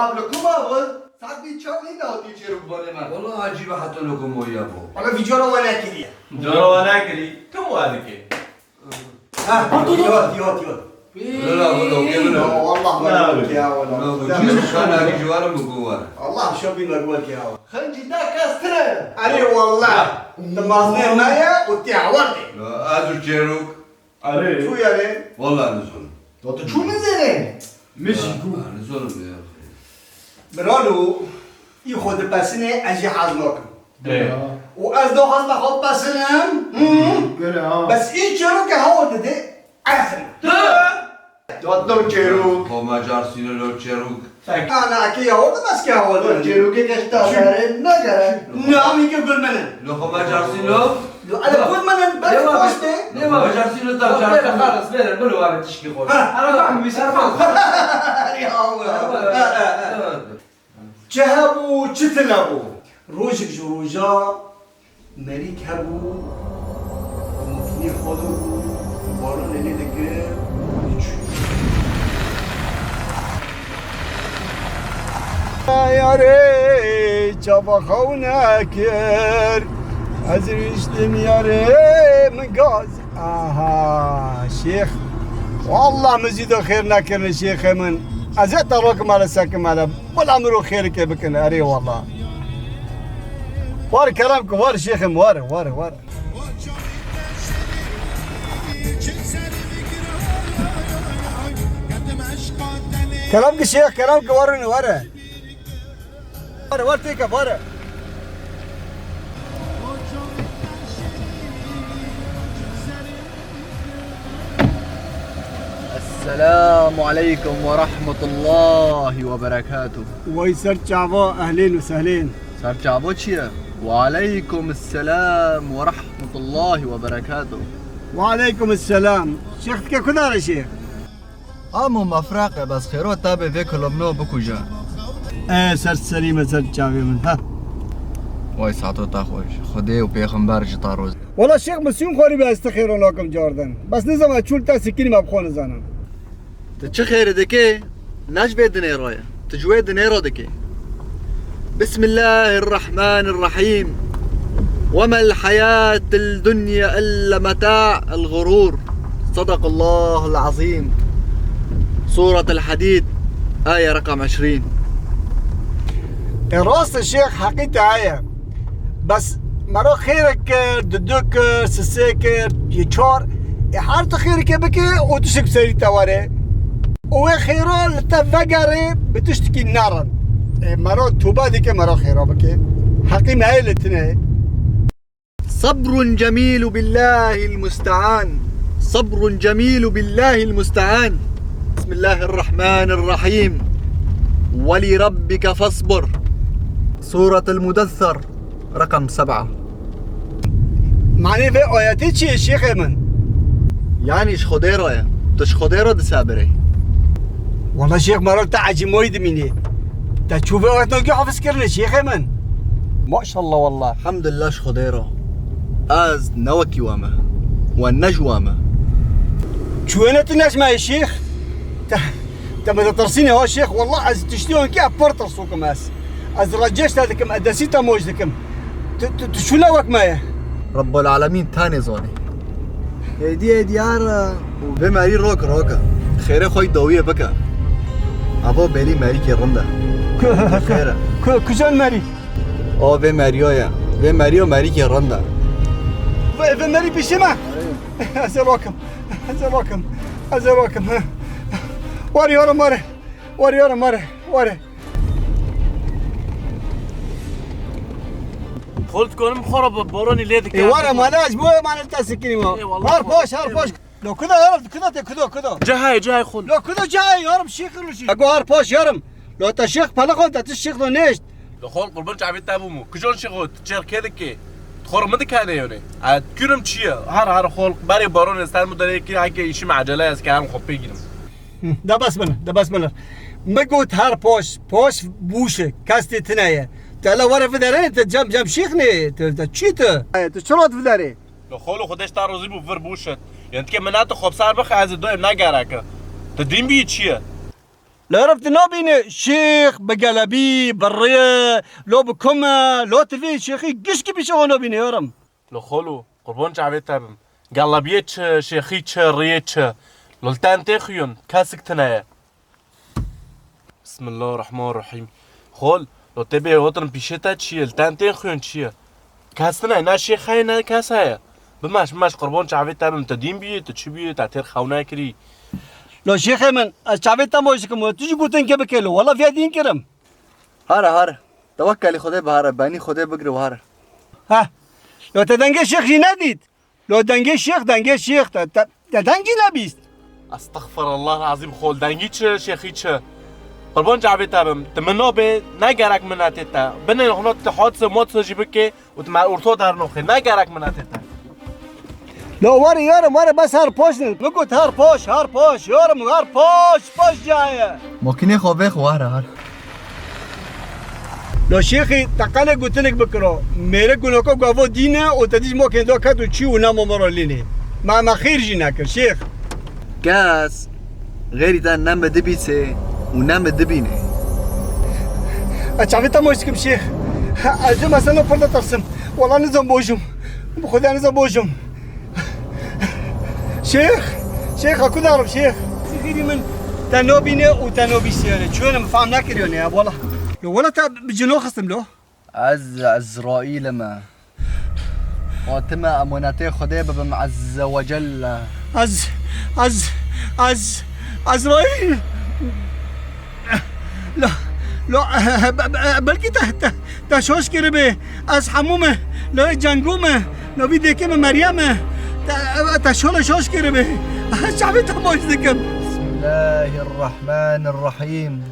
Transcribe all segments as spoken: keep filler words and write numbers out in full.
Abla, kuma bû? Saet bî çar nîne hatî çêrok banê me. Wala ecîb e, heta nukum oya bû. Wala vî cara we nekiriye. Cara we nekirî, kim we dike? Ha, dur, dur. Yat, yat, yat. Wala, wala, wala. Ya, wallah, me gol ki ya, wala. Wala, bu cî kana ki civarım bu guvar. Allah, şo bin me gol ki ya. Xencî da kes tire. Erê wallah. Te maznê me ye û te hewar de. Ya, ez û çêrok. Erê. Çû yanê? Wala nizonim. Ya tu çû nizênê? Min jî got. Ha, nizonim ya. Biralo, î xwe dipesinê, ez jî hez nakim. Ê. Û ez naxwazim xwe bipesinim. Hı. Gele ha. Bes î çêroke hewa dide, ez im. Tu? Ya tu çêrok. Xwe me carsîne lo çêrok. Ana, ke ya orada bas ke hava. Çêrokê keşta sare nagere. Namî ke gul menen. Lo xwe me carsî lo. Lo, ele gul menen, bes Leva, koşte. Leva. Xwe me carsî lo, tam carsî. Bere, xalas, bere, bere, ware tişkî xwe. Ha. Ara bak, bir şey bak. Ya Allah. Çi hebû, çi tune bû? Rojek ji roja Merîk hebû, mûtinî xwe dibû, baronê lê dikir, diçû. Yarê çava xew nekir, ez rûştim yarê min gaz. Aha, şêx. Wallah min zî do xêr nekirine şêxê min. Ez ê te rokim hele sekim hele. Wela min ro xêrikê bikin, erê wala. War kerem ki, war şêxim, war, war, war. Kerem ki şêx, kerem ki, war, war. War, war têke, war. Esselamu aleykum ve rahmetullahi ve berekatuh. Wey ser çava, ehlên û sehlên. Ser çava çi ye? Ve aleykum esselam ve rahmetullahi ve berekatuh. Ve aleykum esselam. Şêx dike ku dare şêx? Amo mefraq e, bes xêro te bê vê kilomno bikuje. E, ser serî me, ser çavê min, ha. Way sato te xweş. Xwedê û pêxember ji te roz. Wala şêx, min sîn xwarî be, ez ti xêro nakim carden. Bes nizam ez çûl te sikînî me bi xwe nizanim. Tu çi xêrî dikê? Ne ji vê dinê re ye. Tu ji wê dinê re dikê. Bismillahirrahmanirrahim. Ve mel hayatul dunya illa meta'ul gurur. Sadakallahul azim. Suratul Hadid, aye rakam eşrîn. E, rast e şêx, heqî te heye. Bes mero xêrek kir, dudu kir, sisê kir, yê çar. E, her tu xêrikê bike û tiştek bi serî te were. Û wê xêra li te vegerê, bi tiştekî nerin. E, mero tobe dike, mero xêra bike. Heqî me heye li tine. Sabrun cemîlu billahil musta'an. Sabrun cemîlu billahil musta'an. Bismillahirrahmanirrahim. Ve li rabbike fasbir. Suratul Mudesser. Rakam seba. Manê vê ayetê çi ye şêxê min? Yanî ji Xwedê re ye. Tu ji Xwedê re disebirê. Wala şêx, mero te ecîmoyî dimînê. Te çû vê ayetnogî hafiz kirine şêxê min? Maşallah wala. Elhamdulillah ji Xwedê re. Ez ne wekî we me. We ne ji we me. Çûyêne tu ne ji me yê şêx? Te, te me ditirsînê ha şêx. Wala ez tiştî wekî ev pir tirsok im ez. Ez recêş te dikim, ez desî te moj dikim. Tu, tu, tu çûne wek me ye. Rabbul Alemîn tenê zanê. Hêdî hêdî yar. Vê merî rok rok e. Xêrê xwe dawiyê bike. Ava berî merîkê rind e. Ku, Xêr e. Ku, kucan merî? O vê meriya ye. Vê meriya merîkê rind e. Vê, vê merî pişê me. Ez ê rokim. Ez ê rokim. Ez ê rokim. Were yarim, were. Were yarim, were, were. Xol dikonim xora bi boronî lê dike. E, were mala, ez bo emanet te sikirî ma. Eyvallah. Har paş, har paş. Lo kuda yarim, kuda te, kuda, kuda. Cehayê, cehayê xol. Lo kuda cehayê yarim, şêx rûşî. Ego har paş yarim. Lo te şêx pala xo te, tu şêx lo nêşt. Li xol qurban çavê te bûm û. Kijon şixo, tu çêr kê dikê? Tu xor min dikanê yonê. A, kurim çi ye? Har har xol, berê baronê ser min derê kir, heke îşim ecele ez kerim xwe pê girim. Hı, de bes bine, de bes bine. Mi got her poş, poş bûşe, kestê tine ye. Tu hele were viderê, tu cem cem şîx nê, tu, tu çi tu? E, tu çi rot viderê? Li xol û xwe deş ta rozî bû vir bûşet. Yen dike min ne tu xwe bi ser bixe, ez ê doyê ne gereke. Tu dîn bî çi ye? Lo yara tu nabînî şêx bi gelebî, bi rê, lo bi kum e, lo tu vê şêxî gişkî pîşe wan nabînî yarim. Lo xolo, qurban çavê te bim. Gelebiyê çi, şêxî çi, riyê çi? Lo li ten tê xuyon, kesik tine ye. Bismillahirrahmanirrahîm. Xol, lo tê bê otirin pîşê te çi ye? Li ten tên xuyon çi ye? Kes tine, ne şêx heye, ne kes heye. Bimeş, bimeş, qurban çavê te bim, tu dîn biyê, tu çi biyê, te têr xew nekirî. Lo şêxê min, ez çavê te moş dikim, tu jî gotin ke bike lo, wela viya dîn kirim. Hare, hare. Tewekkelî Xwedê bihare, benî Xwedê bigre û hare. Heh. Lo te dengê şêx jî nedît? Lo dengê şêx, dengê şêx, te, te, te deng jî nebîst. Estexfirullah azîm xol, dengî çi, şêxî çi? Qurban çavê te bim, tu min nabê, ne gerek minetê te. Binê hona tu hadse modse jî bikê, û tu me orto dernoxê, ne gerek minetê te. La were yarim, were bes her paş ne. Min got her paş, her paş, yarim her paş, paş caye. Makînê xwe vêx were her. La şêxî, te qelê gotinek bikiro. Mêrik gunoko gavo dîne û te dî ji makînê da ket û çî û nema me re lînê. Me, me xêr jî nekir, şêx. Kes xêrî te ne min dibîsê û ne min dibînê. Ez çavê te moş dikim şêx. Ez ji mesela pir ditirsim. Wela nizam bojim. Bi Xwedê nizam bojim. Şêx, şêx, ha ku darim şêx? Xêrî min te nabîne û te nabîsiyane. Çûyane min fehm nekiriyane ya, wela. Lo wela te bi cino xistim lo. Ez Ezraîl me. Xwe tim e emanetê Xwedê bibim Ezze ve Celle. Ez, ez, ez, Ezraîl. La, la, be-, be-, belkî te, te, te şaş kiribê. Ez hemû me, la cengû me, la vî dêkê me Meryem e. Te, te şole şaş kiribê. Ez çavê te baş dikim. Bismillahirrahmanirrahim.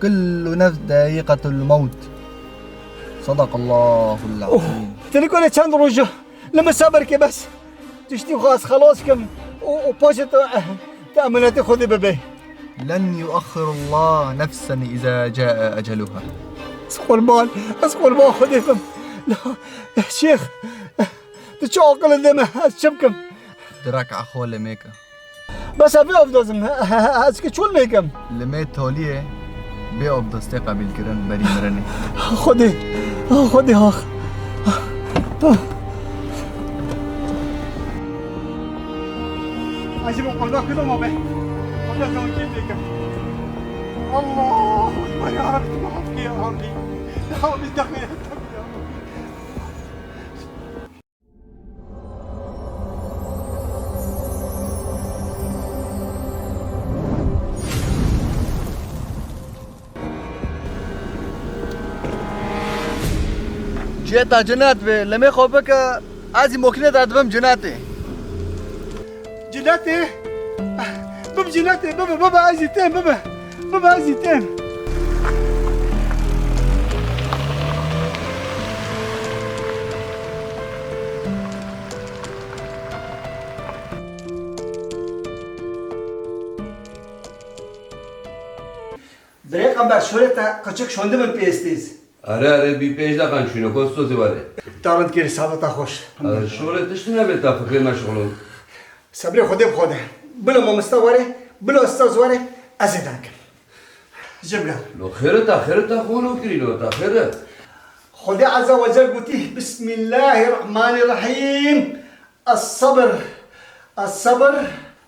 Kullu nefs daiqatul mewt. Sadakallahul Oh, azim. Tenê kone çend roja li min sebir ke bes. Tiştî xwe ez xelas kim û, û paşê tu, tu emanetê Xwedê bibe. Len yuaxxirullah nefsen iza caa eceluha. Ez qurban, ez qurban Xwedê bim. La, şêx, tu çi aqil dê me, ez çi bikim? Direk xwe li mêke. Bes ez vê avdazim, ez ki çol mêkim. Li mê toliyê bê avdaz tê qebîlkirin berî mirinê. Xwedê, Xwedê hax. Ez ji bo qurba kilo ma be. Qurba zewicê mêkim. Allahu Ekber ya Rabbi, tu mahf kê ya Rabbi. Ya Rabbi, dexê. Cihê te cinet be, lemê xwe bike, ez jî mokînê te dibim cinetê. Cinetê? Bibe cinetê, bibe, bibe, ez jî tên, bibe. Bibe, ez jî tên. Birê Qember, şorê te qeçik şondibin pêstiz. Erê, erê, bî pênc deqan çûne, ko stozî were. Ta rind kirî, saeta te xweş. Erê, şorê tişt nebe, ta fikrê meşxulun. Sebrê Xwedê bi xwe de. Bila mamoste were, bila ustaz were, ez ê deng kim. Jim gel. Lo xêr e ta, xêr e ta, xwe lo kirî lo ta, xêr e. Xwedê Azze ve Cel gotî, Bismillahirrahmanirrahim. Es-sabr. Es-sabr.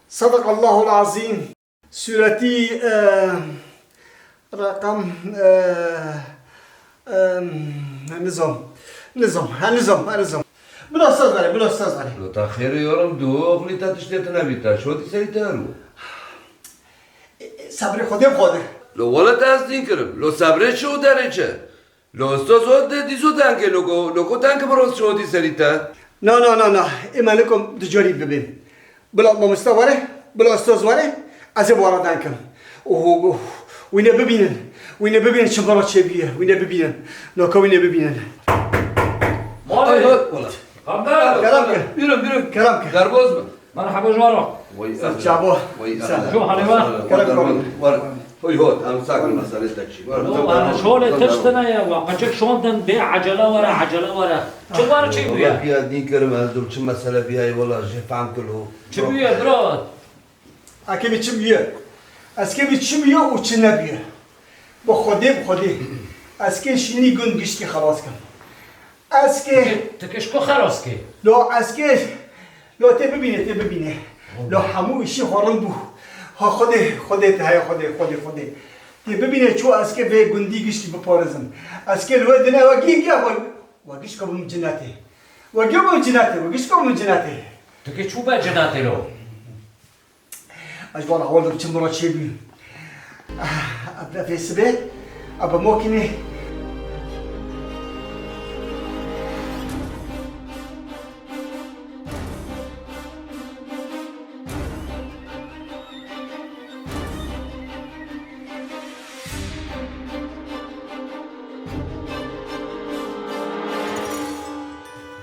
Sadakallahul azîm. Sûretî, e, reqem, e, e, nizam. Nizam, ha, nizam, ha, nizam. Bila ustaz were, bila ustaz were. Lo ta xêr e yorim, du oxlî ta tiştê tine bî ta, şotî serî te heru. E, e, sebrê Xwedê bi xwe de. Lo wele te ez dîn kirim. Lo sebrê çi û derê çi? Lo ustaz o de dîso dengê lo go, lo go dengê bi rost şodî serî te. Na, na, na, na. Ê me nikom du carî bibêm. Bila mamoste were, bila ustaz were, ez ê wara deng kim. Oho, oh. Wîne bibînin. Wîne bibînin çi bala çêbûye. Wîne bibînin. Noka wîne bibînin. Ay, Malê. Hot, wala. Qember. Kerem ke. Buyurun, buyurun. Kerem ke. Derbaz bin. Merhaba ji we re. Vay Ser ahlan. Çawa. Vay Ser. Ahlan. Şu hale var. Var, Kerem var, var, var. Hoy hot, em sakin mesele te çi. Var. Yo, ana şole tiştine ya, wa qeçek şondan bê acele were, acele were. Çi were çi bûye? Valla ya din kerim ez dur çi mesele bîye, valla jê fehm kilo. Çi bûye, bira? Akemi çi bûye? Eskê bi çi bûye û çi nebûye. Bi Xwedê, bi Xwedê. Eskê şînî gund giştî xelas kim. Eskê. Tu kişko xelas kê. Lo eskê. Lo tê bibîne, tê bibîne. Lo hemû îşî xwe rind bû. Ha Xwedê, Xwedê te heye, Xwedê, Xwedê, Xwedê. Tê bibîne çû eskê vê gundî giştî biparêzin. Eskê li we dine we gî giya xwe. We gişko bim cinetê. We giya bim cinetê, we gişko bim cinetê. Tu kê çû be cinetê lo. Ez ji wan heval dikim çi min re çêbû. Ev, ev ê sibê, ev bi mokînê.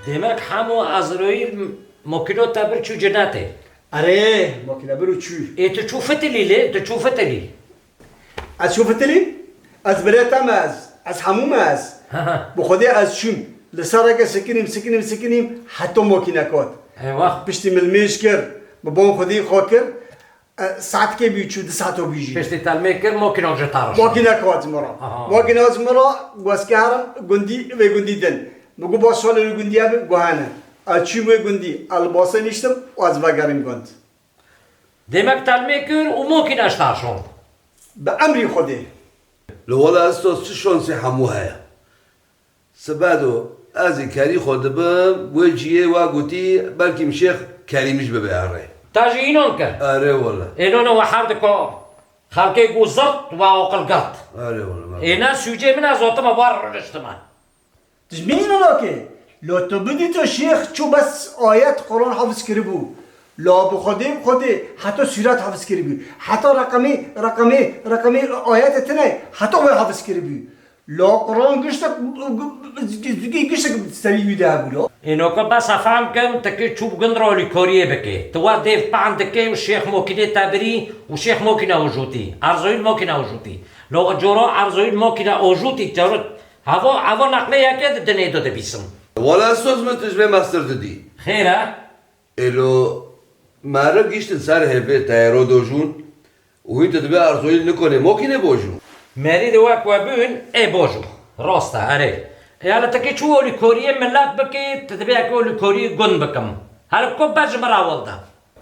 Demek hemû Ezraîl mokîno te bir çû cinetê. Erê, makîne bir û çû. Ê tu çû fitilî lê, tu çû fitilî. Ez çû fitilî? Ez birê te me ez. Ez hemû me ez. Bi Xwedê ez çûm. Li sereke sikinîm, sikinîm, sikinîm, heto makîne kat. Eyvah. Piştî min mêj kir, bi ban Xwedê xwe kir. E, saetkê bî çû, di saeto bî jî. Piştî telmê kir, makîna ji te re şand. Makîne kat ji min re. Aha. Makîne ji min re, gozke herim gundî, vê gundî din. Min got, baş şalê wê gundiye bi, got hene. Ez çûm wê gundî, ez li basê niştim û ez vegerîm gund. Demek telmê kir û makîne ji te re şand. Bi emrî Xwedê. Li wela ez to çi şansê hemû heye. Sibedo, ez ê kerî xwe dibim, wê ciyê we gotî, belkî min Şêx Kerîmî jî bibe erê. Te jî înan kir? Erê wele. Ê nona we her diko xelkê got zirt, we aqil girt. Erê wele, wele. Ê ne sûcê min ez hotime bar rûniştime. Tu ji min înan nakê? Lo tu bidî tu Şêx çû bes ayet Quran hafiz kiribû. La bi Xwedê, bi Xwedê heta sûret hafiz kiribû. Heta reqemê, reqemê, reqemê ayetê tine heta wê hafiz kiribû. La Quran giştek, giştek serî wî de hebû la. Înoka bes e fehm kim, tikê çû bi gund re alîkariyê bikê. Tu wa dêv pan dikê û Şêx Mokînê te birî û Şêx Mokîne ojotî. Erzoyîl Mokîne ojotî. La cora Erzoyîl Mokîne ojotî, caro hava, hava neqlê yekê di dinê de dibîsim. Wala soz min tu ji vê mestir didî. Xêr e? Êlo, meriv gihîştin ser hêvê teyaro dojûn û hîn tu dibê Erzoyîl nikonê Mokînê bojû. Merî de wek we bûn, ê bojû. Rast e, erê. Ê hele tikê çû olîkoriyê milet bikê, tu dibê eke olîkoriyê gund bikim. Hele ko ber ji min re hewil de.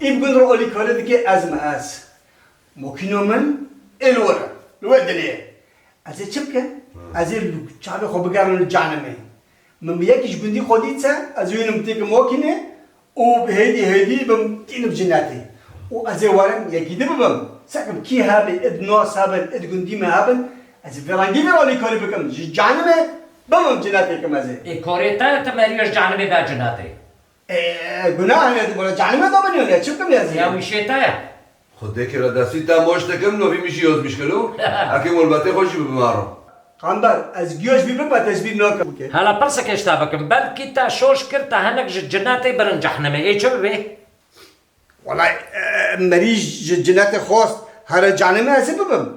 Îv gund re olîkorî dike ez me ez. Mokîno min ê li we re, li we dilê ye. Ez ê çi bikim? Ez ê li çavê xwe bigerim li canimê. Min bi yekî ji gundî xwe dît se, ez ê wînim têkim Mokînê û bi hêdî hêdî bim tînim cinetê. Û ez ê werim yekî di bibim. Sekim kî hebin, id nas hebin, id gundî me hebin, ez ê vê rengî vê alîkarî bikim. Ji canimê bibim cinetê kim ez ê. Ê korê te, te meriyo ji canimê be cinetê. Ê, gunah hene, tu bana canime da biniyor ya, çim kim yazıyor? Ya wî şê te ye. Xwedê kira destî te moş dikim, novî min jî yoz bişkilo. Eke molbetê xwe jî bibim aro. Qamber, ez giyoş bî bim, ez bî nakim. Hele pirseke ji te bikim, belkî te şoş kir, te hinek ji cinetê birin cehnemê. Ê çi bibê? Wala, e, merî ji cinetê xwest, here canime ez ê bibim.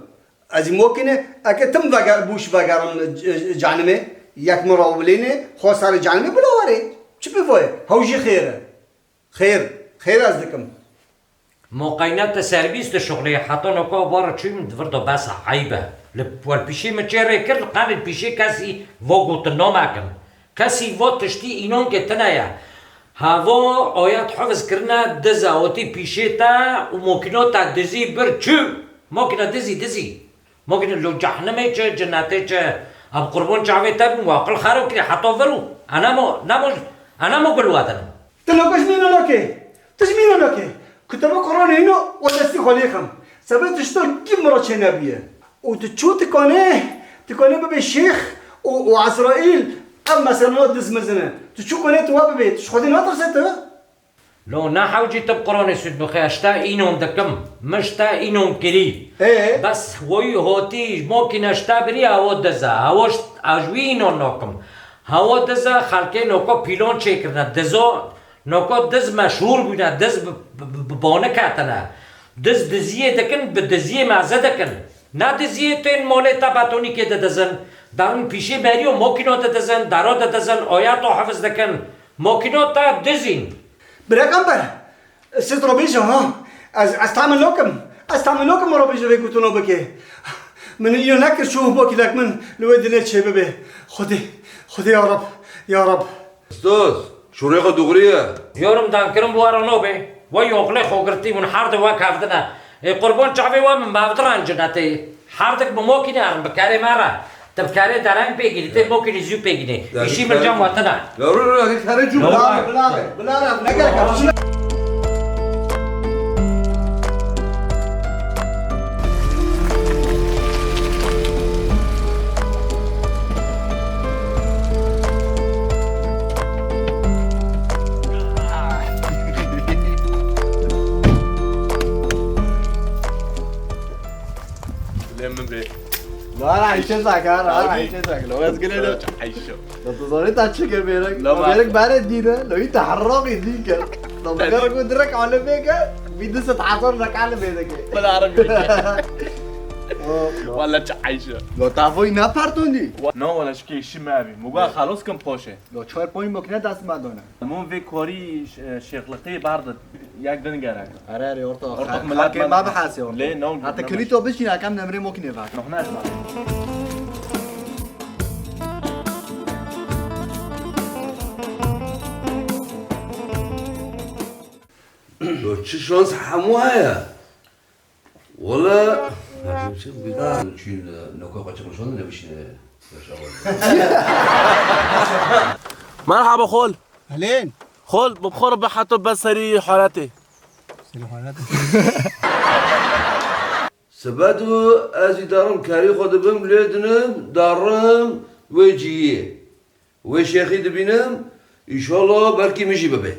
Ez ê Mokînê, eke tim veger, bûş vegerim, e, canimê, yek min rawilênê, xwest here canimê bila werê. Çi pê voye? Hew jî xêr e. Xêr, xêr ez dikim. Moqeyne te servîs dişuxlê, heta noka bar çûm di vir de bes e, eyb e. Li wel pîşê min çê rê kir, li qenê pîşê kesî vo gotin namekin. Kesî vo tiştî înan ke tine ye. Havo ayet hifiz kirine diz e, otî pîşê te û mokîno te dizî bir çû. Mokîne dizî, dizî. Mokîne lo cehnemê çi, cinetê çi. Ev qurban çavê te bûn, we aqil xero kirî heta vir û. Enemo, nemo, enemo gul wedin. Tu lo kuş mîno nakê. Tu ji mîno nakê. Kitaba Quranê îno we destî xwe lê xem. Sebê tu ji to kî min re çênebûye. Û tu çû tu kanê, tu kanê bibê şêx û, û Ezraîl ev meselana diz mizin e. Tu çû kanê tu we bibê, tu ji Xwedê natirsê tu? Lo ne hewcî tu bi Quranê sûd bixê, ez ji te înon dikim, min ji te înon kirî. Ê? Bes woyî hotî, mokîne ji te birî, ewo diz e, ewo ji, ez ji wî înon nakim. Hewo diz e, xelkê noko pîlon çêkirine, dizo, noko diz meşhûr bûne, diz bi, bi, bi, bi bonik hatine. Diz diziyê dikin, bi diziyê meze dikin. Ne diziyê tên molê te betonîkê didizin, derin pîşê meriyo mokîno didizin, dero didizin, oya to hifiz dikin. Mokîno te dizîn. Bira Qamber, siz robêje ha. Ez, ez tahmin nakim. Ez tamîno kim min re bêje vê gotino bike. Min îno nekir çû mokînek min li wê dinê çêbibe. Xwedê, Xwedê ya Reb, ya Reb. Ustaz, şûrê xwe dûxirî ye. Yorum dankirin bi we re nobe. We yoxlê xwe girtî hûn her di we kevdine. Ê qurban çavê we min mevdiran cinetê. Her dik bi mokî ne erin bi kerê me re. Ti bi kerê dereng pê gînî, tê mokînî zû pê gînî. Îşî min cem we tine. Ya rû rû, hadi kare cû. Bilare, bilare, bilare, ne gerek e. Lê min bê. Lara, ayşe zaka, lara, ayşe zaka. Lo ez gile de. Ayşe. Lo tu zori ta çike berek. Lo berek bare dine. Lo ita harroqi dike. Lo berek direk aleme ke. Bir de set hazır da kaleme de ke. Bela arabi. Valla çi ayşe. Lo tavoy ne pardon di. No, wala şikê işi me abi. Muga xalos kim poşe. Lo çar poy mokine dest ma dona. Min vê korî ş-, şêxliqê berdin. Yek din gerek. Erê, erê, orta. Orta xelkê millet me bihesê orta. Lê no. Heta kilîto bişîne, kem nemrê mokînê vak. Nohne ez bak. Lo çi şans hemû heye. Wala. Çîn, e, noka xwe çekmişan nebişine. Merhaba xol. Helên. Xol, bi xor bi heto be serî haretê. Serî haretê. Sebet û ez îdarim kerî xwe dibim lê dinim darim wê ciyê. Wê şêxî dibînim, înşallah belkî min jî bibe.